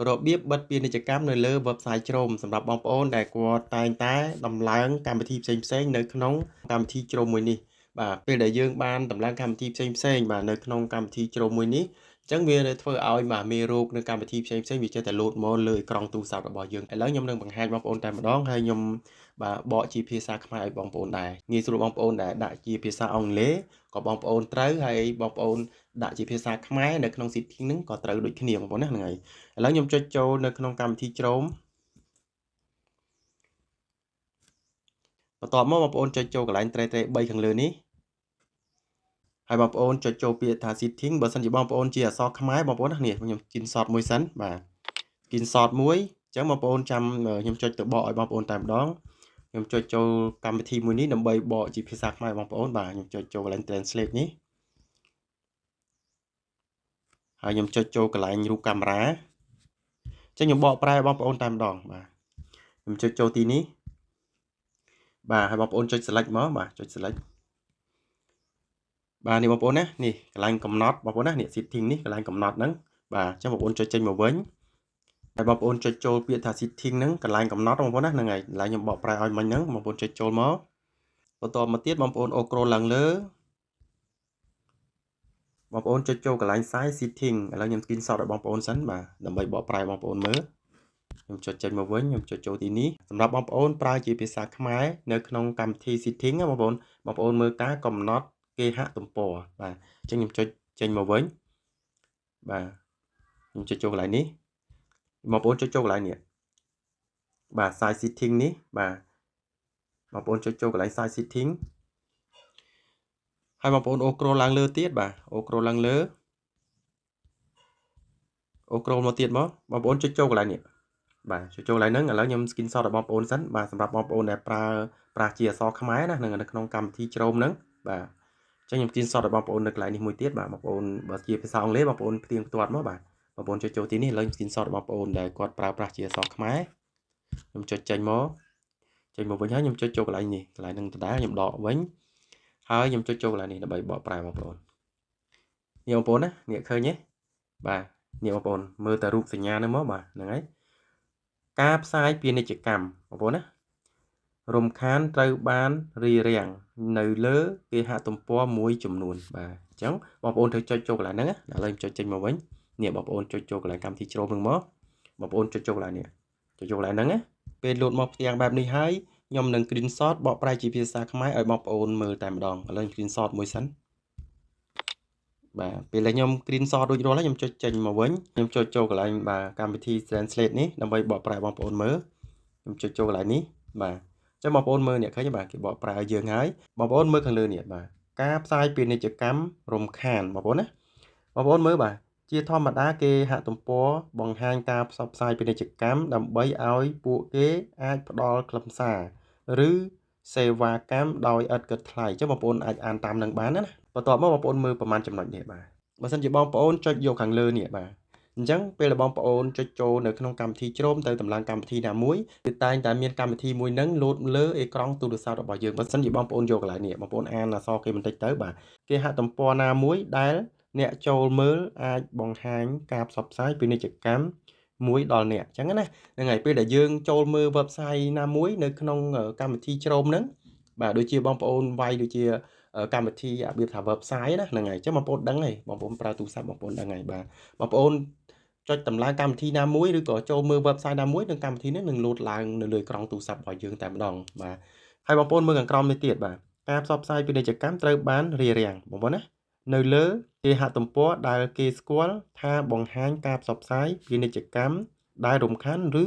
របៀបបិទពាណិជ្ជកម្មនៅលើ website Chrome សម្រាប់បងប្អូនដែលគាត់តែងតែដំឡើងកម្មវិធីផ្សេងៗនៅក្នុងកម្មវិធី Chrome មួយនេះបាទពេលដែលយើងបានដំឡើងកម្មវិធីផ្សេងៗបាទនៅក្នុងកម្មវិធី Chrome មួយនេះអញ្ចឹងវាធ្វើឲ្យបាទមេរោគនៅកម្មវិធីផ្សេងៗវាចេះតែលោតមកលើអេក្រង់ទូរស័ព្ទរបស់យើងឥឡូវខ្ញុំនឹងបង្ហាញបងប្អូនតែម្ដងហើយខ្ញុំបាទបកជាភាសាខ្មែរឲ្យបងប្អូនដែរងាយស្រួលបងប្អូនដែលដាក់ជាភាសាអង់គ្លេសក៏បងប្អូនត្រូវហើយបងប្អូនដាក់ជាភាសាខ្មែរនៅក្នុង setting ហ្នឹងក៏ត្រូវដូចគ្នាបងប្អូនណាហ្នឹងហើយឥឡូវខ្ញុំចុចចូលនៅក្នុងកម្មវិធី Chrome បន្ទាប់មកបងប្អូនចុចចូលកន្លែងត្រេ3ខាងលើនេះហើយបងប្អូនចុចចូលពាក្យថា setting បើសិនជាបងប្អូនជាអក្សរខ្មែរបងប្អូនណានេះខ្ញុំ screenshot មួយសិនបាទ screenshot មួយអញ្ចឹងបងប្អូនចាំខ្ញុំចុចទៅបកឲ្យបងប្អូនតែម្ដងខ្ញុំចុចចូលកម្មវិធីមួយនេះដើម្បីបកជាភាសាខ្មែរបងប្អូនបាទខ្ញុំចុចចូលកន្លែង translate នេះហើយខ្ញុំចុចចូលកន្លែងរូបកាមេរ៉ាអញ្ចឹងខ្ញុំបកប្រែបងប្អូនតែម្ដងបាទខ្ញុំចុចចូលទីនេះបាទហើយបងប្អូនចុច select មកបាទចុច select បាទនេះបងប្អូនណានេះកន្លែងកំណត់បងប្អូនណានេះ setting នេះកន្លែងកំណត់ហ្នឹងបាទអញ្ចឹងបងប្អូនចុចចេញមកវិញហើយបងប្អូនចុចចូលពាក្យថា setting ហ្នឹងកន្លែងកំណត់បងប្អូនណាហ្នឹងហើយកន្លែងខ្ញុំបកប្រែឲ្យមិញហ្នឹងបងប្អូនចុចចូលមកបន្តមកទៀតបងប្អូនអូក្រូលឡើងលើបងប្អូនចុចចូលកន្លែង size setting ឥឡូវខ្ញុំ screenshot ឲ្យបងប្អូនសិនបាទដើម្បីបកប្រែបងប្អូនមើលខ្ញុំចុចចេញមកវិញខ្ញុំចុចចូលទីនេះសម្រាប់បងប្អូនប្រើជាភាសាខ្មែរនៅក្នុងកម្មវិធី setting ណាបងប្អូនមើលការកំណត់គេហទំព័របាទអញ្ចឹងខ្ញុំចុចចេញមកវិញបាទខ្ញុំចុចចូលកន្លែងនេះបងប្អូនចុចចូលកន្លែងនេះបាទ size setting នេះបាទបងប្អូនចុចចូលកន្លែង size setting ហើយបងប្អូនអូក្រូលឡើងលើទៀតបាទអូក្រូលឡើងលើអូក្រូលមកទៀតមកបងប្អូនចុចចូលកន្លែងនេះបាទចុចចូលកន្លែងហ្នឹងឥឡូវខ្ញុំ screenshot ឲ្យបងប្អូនសិនបាទសម្រាប់បងប្អូនដែលប្រើប្រាស់ជាអក្សរខ្មែរណានៅក្នុងកម្មវិធី Chrome ហ្នឹងបាទអញ្ចឹងខ្ញុំ screenshot ឲ្យបងប្អូននៅកន្លែងនេះមួយទៀតបាទបងប្អូនបើជាភាសាអង់គ្លេសបងប្អូនផ្ទៀងផ្ទាត់មកបាទបងប្អូនចុចចូលទីនេះឥឡូវខ្ញុំ screenshot បងប្អូនដែលគាត់ប្រើប្រាស់ជាអក្សរខ្មែរខ្ញុំចុចចេញមកវិញហើយខ្ញុំចុចចូលកន្លែងនេះកន្លែងហ្នឹងដដែលខ្ញុំដកវិញហើយខ្ញុំចុចចូលកន្លែងនេះដើម្បីបកប្រែបងប្អូននេះបងប្អូនណានេះឃើញទេបាទនេះបងប្អូនមើលតែរូបសញ្ញាហ្នឹងមកបាទហ្នឹងហើយការផ្សាយពាណិជ្ជកម្មបងប្អូនណារំខានត្រូវបានរារាំងនៅលើគេហទំព័រមួយចំនួនបាទអញ្ចឹងបងប្អូនត្រូវចុចចូលកន្លែងហ្នឹងណាឥឡូវខ្ញុំចុចចេញមកវិញនេះបងប្អូនចុចចូលកន្លែងកម្មវិធី Chrome ហ្នឹងមកបងប្អូនចុចចូលកន្លែងនេះចុចចូលកន្លែងហ្នឹងណាពេលលោតមកផ្ទាំងបែបនេះហើយខ្ញុំនឹង screenshot បកប្រែជាភាសាខ្មែរឲ្យបងប្អូនមើលតែម្ដងឥឡូវ screenshot មួយសិនបាទពេលដែលខ្ញុំ screenshot រួចរាល់ហើយខ្ញុំចុចចេញមកវិញខ្ញុំចុចចូលកន្លែងបាទកម្មវិធី translate នេះដើម្បីបកប្រែបងប្អូនមើលខ្ញុំចុចចូលកន្លែងនេះបាទចឹងបងប្អូនមើលនេះឃើញបាទគេបកប្រែឲ្យយើងហើយបងប្អូនមើលខាងលើនេះបាទការផ្សាយពាណិជ្ជកម្មរំខានបងប្អូនណាបងប្អូនមើលបាទជាធម្មតាគេហទំព័របង្ហាញការផ្សព្វផ្សាយពាណិជ្ជកម្មដើម្បីឲ្យពួកគេអាចផ្ដល់ខ្លឹមសារឬសេវាកម្មដោយឥតគិតថ្លៃចឹងបងប្អូនអាចអានតាមនឹងបានណាបន្ទាប់មកបងប្អូនមើលប្រហែលចំណុចនេះបាទបើសិនជាបងប្អូនចុចយកខាងលើនេះបាទអញ្ចឹងពេលដែលបងប្អូនចុចចូលនៅក្នុងកម្មវិធី Chrome ទៅតម្លើងកម្មវិធីណាមួយគឺតែងតែមានកម្មវិធីមួយហ្នឹងលោតលើអេក្រង់ទូរស័ព្ទរបស់យើងបើសិនជាបងប្អូនយកកន្លែងនេះបងប្អូនអានអក្សរគេបន្តិចទៅបាទគេហទំព័រណាមួយដែលអ្នកចូលមើលអាចបង្ហាញការផ្សព្វផ្សាយពាណិជ្ជកម្មមួយដល់អ្នកអញ្ចឹងណាហ្នឹងហើយពេលដែលយើងចូលមើល website ណាមួយនៅក្នុងកម្មវិធី Chrome ហ្នឹងបាទដូចជាបងប្អូនវាយដូចជាកម្មវិធីរបៀបថា website ណាហ្នឹងហើយអញ្ចឹងបងប្អូនដឹងហើយបងប្អូនប្រើទូរស័ព្ទបងប្អូនដឹងហើយបាទបងប្អូនចុចតម្លើងកម្មវិធីណាមួយឬក៏ចូលមើល website ណាមួយនឹងកម្មវិធីនេះនឹងលោតឡើងនៅលើក្រង់ទូរស័ព្ទរបស់យើងតែម្ដងបាទហើយបងប្អូនមើលខាងក្រោមនេះទៀតបាទការផ្សព្វផ្សាយពាណិជ្ជកម្មត្រូវបានរារាំងបងប្អូនណានៅលើគេហទំព័រដែលគេស្គាល់ថាបង្ហាញការផ្សព្វផ្សាយពាណិជ្ជកម្មដែលរំខានឬ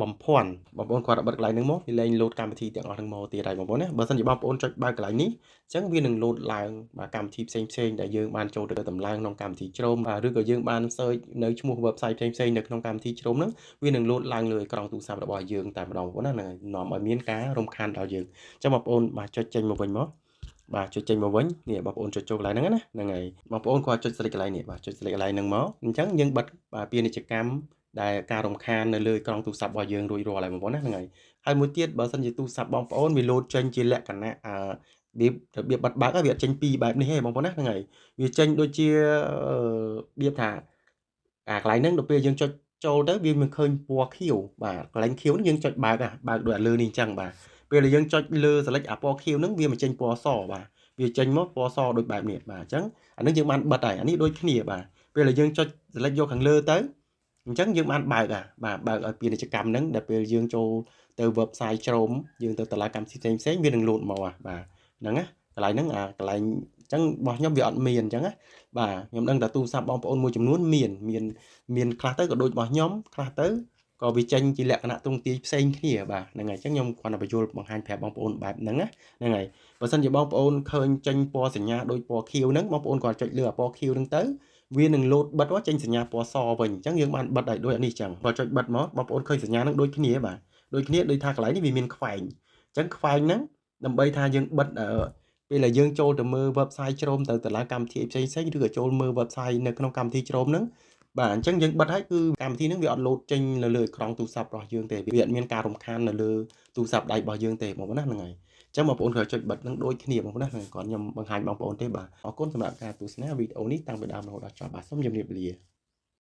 បំភាន់បងប្អូនគាត់បិទកន្លែងហ្នឹងមកវាលែងលោតកម្មវិធីទាំងអស់ហ្នឹងមកទៀតហើយបងប្អូនណាបើសិនជាបងប្អូនចុចបើកកន្លែងនេះអញ្ចឹងវានឹងលោតឡើងបាទកម្មវិធីផ្សេងៗដែលយើងបានចូលទៅតម្លើងក្នុងកម្មវិធី Chrome បាទឬក៏យើងបាន search នៅឈ្មោះ website ផ្សេងៗនៅក្នុងកម្មវិធី Chrome ហ្នឹងវានឹងលោតឡើងលើអេក្រង់ទូរស័ព្ទរបស់យើងតែម្ដងបងប្អូនណានាំឲ្យមានការរំខានដល់យើងអញ្ចឹងបងប្អូនបាទចុចចេញមកវិញមកបាទចុចចេញមកវិញនេះបងប្អូនចុចចូលកន្លែងហ្នឹងណាហ្នឹងហើយបងប្អូនគាត់ចុច select កន្លែងនេះបាទចុច select កន្លែងហ្នឹងមកអញ្ចឹងយើងបិទបាទពាណិជ្ជកម្មដែលការរំខាននៅលើក្រង់ទូរស័ព្ទរបស់យើងរួចរាល់ហើយបងប្អូនណាហ្នឹងហើយហើយមួយទៀតបើសិនជាទូរស័ព្ទបងប្អូនវាលោតចេញជាលក្ខណៈរបៀបបិទបើកវាអត់ចេញពីរបែបនេះទេបងប្អូនណាហ្នឹងហើយវាចេញដូចជារបៀបថាអាកន្លែងហ្នឹងដល់ពេលយើងចុច ចូលទៅវាមិនឃើញពណ៌ខៀវបាទកន្លែងខៀវនេះយើងចុចបើកបើកដូចអាលើនេះអញ្ចឹងបាទពេលដែលយើងចុចលើ select អាពណ៌ខៀវហ្នឹងវាមិនចេញពណ៌សបាទវាចេញមកពណ៌សដូចបែបនេះបាទអញ្ចឹងអានេះយើងបានបិទហើយអានេះដូចគ្នាបាទពេលដែលយើងចុច select យកខាងលើទៅអញ្ចឹងយើងបានបើកអាបាទបើកឲ្យពាណិជ្ជកម្មហ្នឹងដែលពេលយើងចូលទៅ website Chrome យើងទៅតឡាកម្មវិធីផ្សេងផ្សេងវានឹងលោតមកបាទហ្នឹងណាកន្លែងហ្នឹងអាកន្លែងអញ្ចឹងរបស់ខ្ញុំវាអត់មានអញ្ចឹងណាបាទខ្ញុំដឹងតែទូរស័ព្ទបងប្អូនមួយចំនួនមានមានមានខ្លះទៅក៏ដូចរបស់ខ្ញុំខ្លះទៅក៏វាចេញជាលក្ខណៈទ្រង់ទាយផ្សេងគ្នាបាទហ្នឹងហើយអញ្ចឹងខ្ញុំគ្រាន់តែបញ្យល់បង្ហាញប្រាប់បងប្អូនបែបហ្នឹងណាហ្នឹងហើយបើសិនជាបងប្អូនឃើញចេញពណ៌សញ្ញាដូចពណ៌ខៀវហ្នឹងបងប្អូនគាត់ចុចលើអាពណ៌ខៀវហ្នឹងទៅវានឹងលោតបិទចេញសញ្ញាពណ៌សវិញអញ្ចឹងយើងបានបិទឲ្យដូចអានេះអញ្ចឹងបើចុចបិទមកបងប្អូនឃើញសញ្ញាហ្នឹងដូចគ្នាបាទដូចគ្នាដូចថាកន្លែងនេះវាមានខ្វែងអញ្ចឹងខ្វែងហ្នឹងដើម្បីថាយើងបិទពេលដែលយើងចូលទៅមើល website Chrome ទៅតឡាកម្មវិធីផ្សេងផ្សេងឬក៏ចូលមើល website នៅក្នុងកម្មវិធី Chrome ហ្នឹងបាទអញ្ចឹងយើងបិទហើយគឺកម្មវិធីហ្នឹងវាអត់លោតចេញនៅលើអេក្រង់ទូរស័ព្ទរបស់យើងទេវាអត់មានការរំខាននៅលើទូរស័ព្ទដៃរបស់យើងទេបងប្អូនណាហ្នឹងហើយអញ្ចឹងបងប្អូនក៏ចុចបិទនឹងដូចគ្នាបងប្អូនណាហ្នឹងគាត់ខ្ញុំបង្ហាញបងប្អូនទេបាទអរគុណសម្រាប់ការទស្សនាវីដេអូនេះតាំងពីដើមរហូតដល់ចប់បាទសូមជម្រាបលា។